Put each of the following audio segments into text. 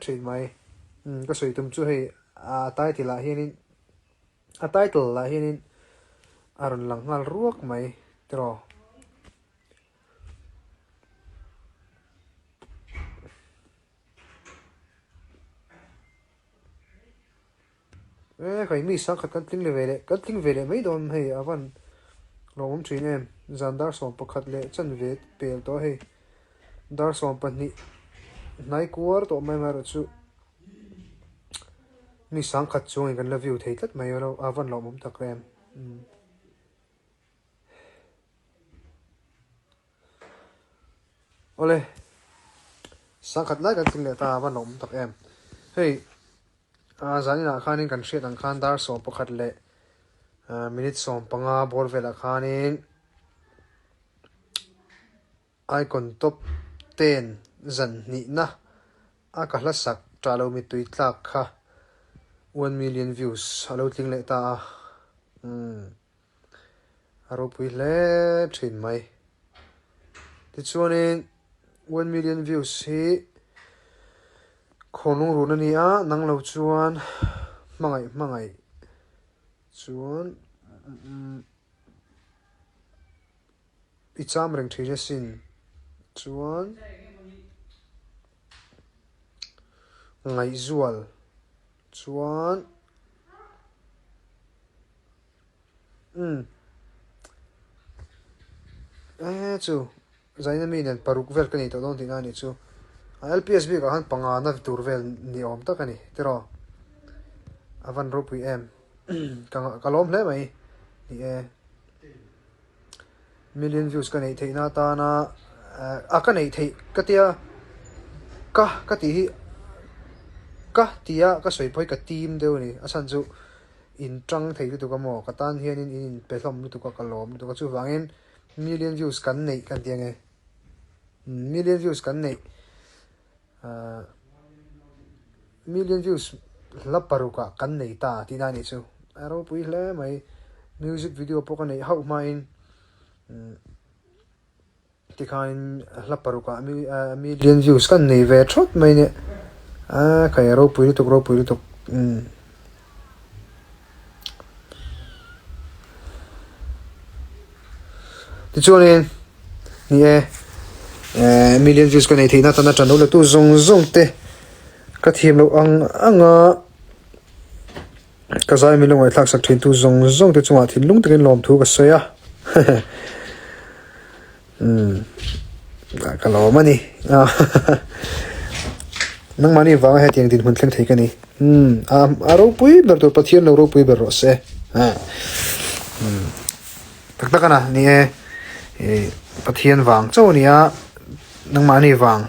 Thin mai. Umm ka sawi tum chu hei a title ah hianin a title ah hianin a rawn lang nghal ruak mai tiraw. E khai mi sangkhat kan tling leh ve leh kan tling ve leh mai dawn hei a van lawmawm thin em zan dar 11 leh chanve pel tawh a hei dar 12 hnai kuar tawh mai amaherawh chu mi sangkhat chuangin kan la view thei tlat mai a van lawmawm tak em. Awle, sangkhat lai kan tling leh ta a va lawm tak em. Hei ah zaninah khanin kan hriat ang khan dar 11 leh minute 15 bawr velah khanin Icon top ten zan hnihna a ka hla sak tah lo mittui tlak kha 1 million views a lo tling leh ta a umm. A ropui hle thin mai. Tichuanin 1 million views hi khawnlung run a ni a, nang lo chuan hmangaih hmangaih chuan i cham reng thin asin chuan ngaihzual chuan. Umm e chu zaina mi nen paruk vel ka nei tawh dawn tihna a nih chu a LPS bikah khan panga na tur vel ni awm tak a ni tiraw a van ropui em ka ka lawm hle mai ni e million views ka neih theihna atana a ka neih theih ka tia ka ka tih hi ka tia ka sawi pawh hi ka tim deuh a ni a chhan chu. In tang thei lutuk a maw? Ka tan hianin in inpe hlawm lutuk a, ka lawm lutuk a. Chuvangin million views kan neih kan ti ange. Million views kan neih ahh million views hla parukah kan nei ta tihna a nih chu. A ropui hle mai. Music video pawh ka neih hauh hmain umm. Tikhain hla parukah million views kan nei ve thawt mai nia a khai a ropui lutuk ropui lutuk umm. Tichuanin ni e eh million views ka nei theihna atana tan lo la tu zawng zawng te ka thiam loh ang ang a. Ka zai min lo ngaihthlak sak thin tu zawng zawng te chungah thinlung takin lawmthu ka sawi a umm ka lawm a ni nangmahni vanga hetiang dinhmun thleng thei ka ni umm a ropui ber tur Pathian lo ropui ber rawh se umm tak tak a na ni e ih Pathian vang chauh a ni a nangmahni vang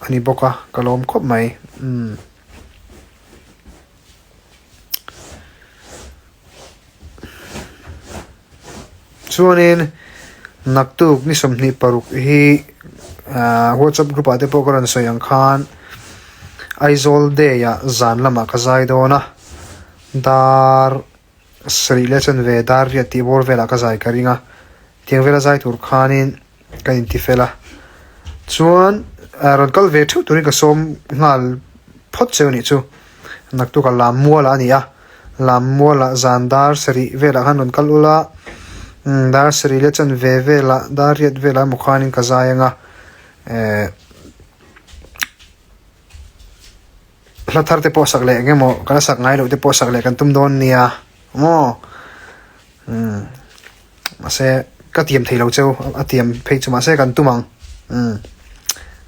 a ni bawk a ka lawm khawp mai umm. Chuanin naktuk ni 26 hi ahh whatsapp group ah te pawh ka rawn sawi ang khan Aizawl day ah zan lamah ka zai dawn a dar sarih leh chanve dar riat tih bawr velah ka zai ka ring a tiang vela zai tur khanin ka inti fel a chuan rawn kal ve theuh turin ka sawm nghal phawt cheu a nih chu naktuk a lam mual ah a ni a lam mual ah zan dar sarih velah khan rawn kal ula dar sarih leh chanve velah dar riat velah emaw khanin ka zai ang a ehh. Hla thar te pawh sak leh eng emaw ka la sak ngai loh te pawh sak leh kan tum dawn nia maw umm mahse ka tiam thei lo cheu a tiam phei chu mahse kan tum ang umm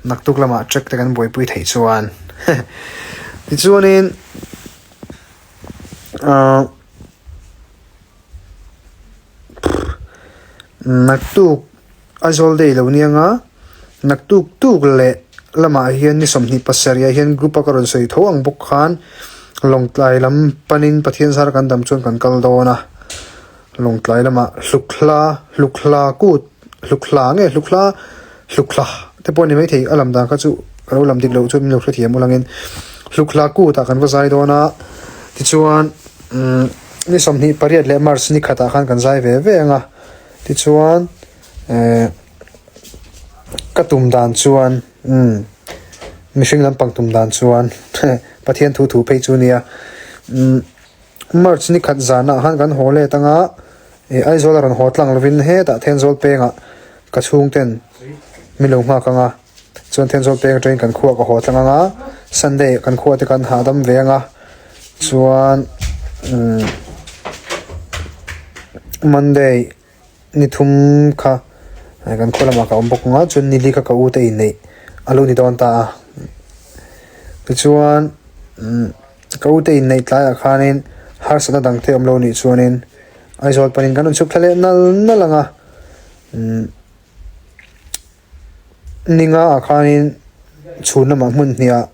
naktuk lamah track te kan buaipui theih chuan tichuanin ahh naktuk Aizawl day lo nia nga naktuk tuk leh lamah hian ni 27 ah hian group a ka rawn sawi tho ang bawk khan Lawngtlai lam panin Pathian zar kan dam chuan kan kal dawn a Lawngtlai lamah Hlukhla Hlukhla kut Hlukhla nge Hlukhla Hlukhla te pawh a ni maithei a lam dan kha chu ka lo lam dik loh chuan min lo hrethiam ulangin Hlukhla kut ah kan va zai dawn a tichuan umm ni 28 leh March ni khatah khan kan zai ve ve ang a. Tichuan eh ka tum dan chuan umm Mihring lampang tum dan chuan Pathian thu thu phei chu nia. March ni khat zanah khan kan haw let anga Aizawl a rawn haw tlang lovin hetah Thenzawl pengah ka chhungten min lo nghak anga chuan Thenzawl peng atangin kan khua ka haw tlang anga Sunday kan khua te kan hahdam ve anga chuan Monday Ni thum kha kan khaw lamah ka awm bawk ang a, chuan nili kha ka u te inneih a lo ni dawn ta a. Tichuan ka u te inneih tlaiah khanin harsatna dang te awm lo nih chuanin Aizawl panin kan rawn chhuk thla leh nal nal ang a. Ninga ah khanin chhun lamah hmun hniah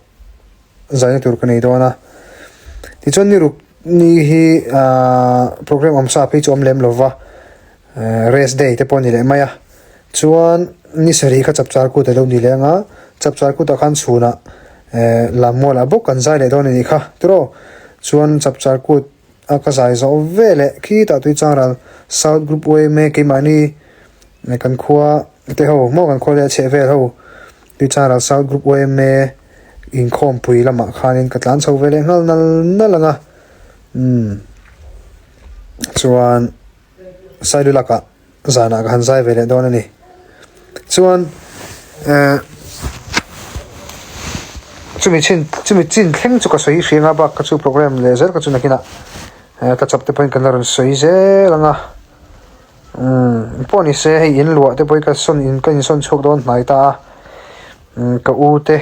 zaina tur ka nei dawn a. Tichuan ni ruk ni hi ahh programme awm sa phei chu awm lem lo va rest day te pawh a ni leh mai a. Chuan ni sarih kha chapchar kut a lo ni leh ang a, chapchar kutah khan chhunah eh lammualah bawk kan zai leh dawn a nih kha tiraw. Chuan chapchar kut a ka zai zawh veleh khitah Tuichangral South Group yma keimahni kan khua te ho maw kan khua leh a chheh vel ho Tuichangral South Group yma inkhawmpui lamah khanin ka tlan chho ve leh nghal nal nal ang a umm chuan Sailu lakah zanah ka han zai ve leh dawn a ni. Chuan eh chumi chin chumi chin thleng chu ka sawi hriang a bak ka chu programme leh zel ka chu nakinah eh ka chap te pawhin kan la rawn sawi zel ang a umm pawh ni se hei in luah te pawh hi ka sawn in ka insawn chhuak dawn hnai ta a umm ka u te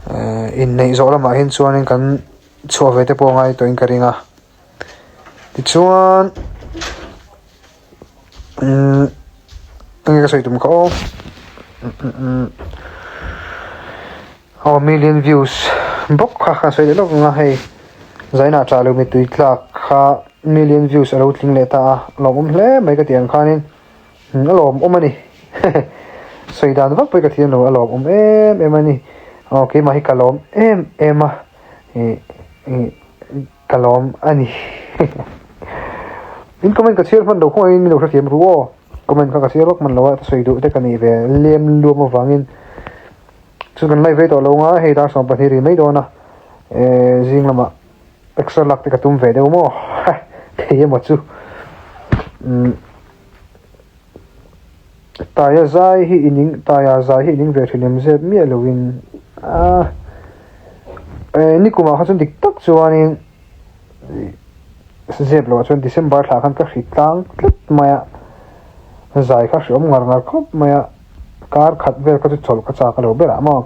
eh inneih zawh lamah hian chuanin kan chhuah ve te pawh a ngai tawhin ka ring a. Tichuan umm enge ka sawi tum kha aw aw million views bawk kha ka sawi leh lawk ang a hei zainah tah lo mittui tlak kha million views a lo tling leh ta a lawmawm hle mai ka tih ang khanin a lawmawm a ni sawi dan vak pawh hi ka thiam lo a lawmawm em em a ni aw keimah hi ka lawm em em a ih ih. Ka lawm a ni. In comment ka chhiar hman lo khawngaih in min lo hrethiam ru aw. Comment kha ka chhiar vak hman lo a, sawi duh te ka nih ve lem luam avangin chu kan live rei tawh lo nga hei dar 12 ri mai dawn a eh zing lamah extra lak te ka tum ve deuh maw thei emaw chu umm. Taia zai hi i ning Taia zai hi i ning ve thin em zep miah loin a eh nikumah kha chuan dik tak chuanin zep loh ah chuan December thlah khan ka hri tlang tlat mai a zai kha hreawm ngar ngar khawp mai a kar khat vel kha chu chawlh ka chak a lo ber ah maw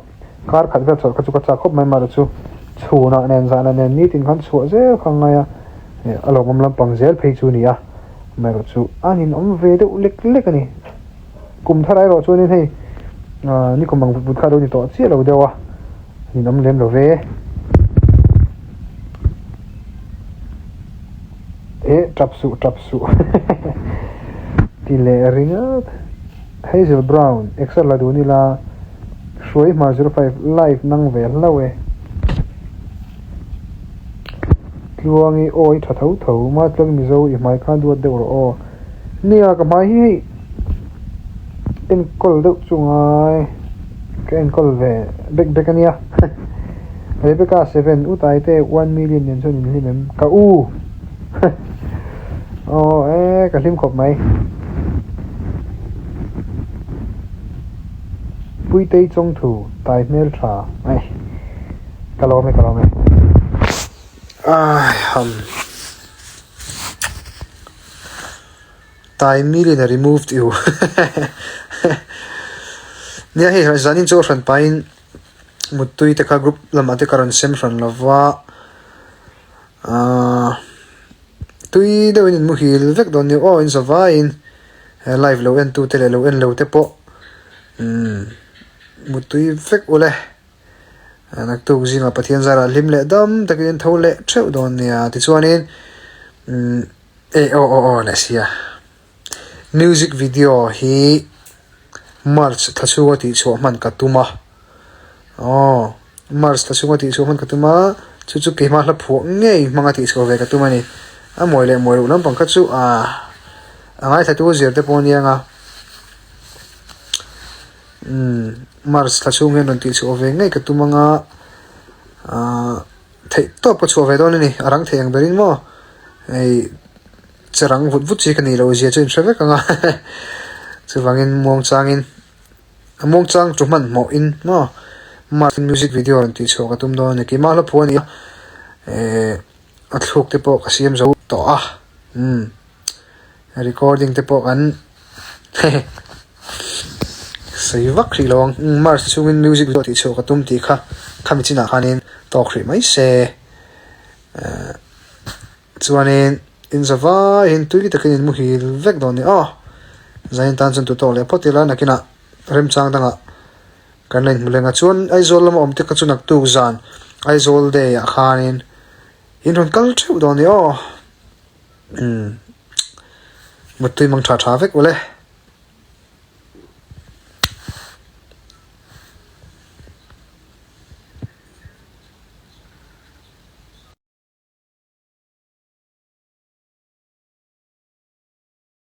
kar khat vel chawlh kha chu ka chak khawp mai mahse chu chhunah nen zanah nen nitin khan chhuah zel kha a ngai a a lawmawm lampang zel phei chu a ni a. Amaherawh chu a ninawm ve deuh lek lek a ni. Kum thar erawh chuanin hei ah nikum ang vut vut kha a lo ni tawh chiah lo deuh a, ninawm lem lo ve. Eh tap suh tap suh ti leh ringawt. Hazel Brown, Excel la dun ila Hruai hmar 05 live nang ve hlauh e. Tluangi aw i tha tho tho, Matluang Mizo i hmai kha duat deuh rawh aw. Nia ka hmai hi hei enkawl deuh chu ngai ka enkawl ve bek bek a nia. Rebecca 7 Utaite 1 million nen chuan in hlim em? Ka u! Aw e ka hlim khawp mai. Puitei chawngthu tai hmel tha ai ka lawm e ka lawm e. Ai ham tai million a removed you nia hei zanin chu a hran pahin muttui te kha group lamah te ka rawn sem hran lova ahh tui deuhin in muhil vek dawn nia aw in za vaiin he live lo en tu te leh lo en lo te pawh umm muttui vek ule naktuk zingah Pathian zarah hlim leh dam takin in tho leh theuh dawn nia tichuanin umm eh aw aw aw leh sia music video hi March thla chhunga tihchhuah hman ka tum a aw March thla chhunga tihchhuah hman ka tum a chu chu keimah hla phuah ngei hmanga tihchhuah ve ka tum a ni a mawi leh mawi loh lampang kha chu ah a ngaithla tu zir te pawh a nia nga umm. March thla chhung hian rawn tih chhuah ve ngei ka tum anga ahh theih tawp ka chhuah ve dawn a ni a rang thei ang berin maw hei che rang vut vut chi ka nih loh zia chu in hre vek ang a chuvangin muangchangin a muangchang chu hmanhmawh in maw March music video rawn tih chhuah ka tum dawn a ni keimah hla phu a ni a ehh a thluk te pawh ka siam zo tawh a umm. Recording te pawh kan hehe sawi vak hrih lo ang. March chhungin music video tih chhuah ka tum tih kha khami chinah khanin tawk hrih mai se. Eh chuanin in za vaiin tui takin in muhil vek dawn ni aw. Zain tan chuan tu tawk leh phawt ila nakinah remchang dangah kan la inhmu leng a. Chuan Aizawl lama awm te kha chu naktuk zan Aizawl day ah khanin in rawn kal theuh dawn ni aw. Umm mutui mang tha tha vek ule.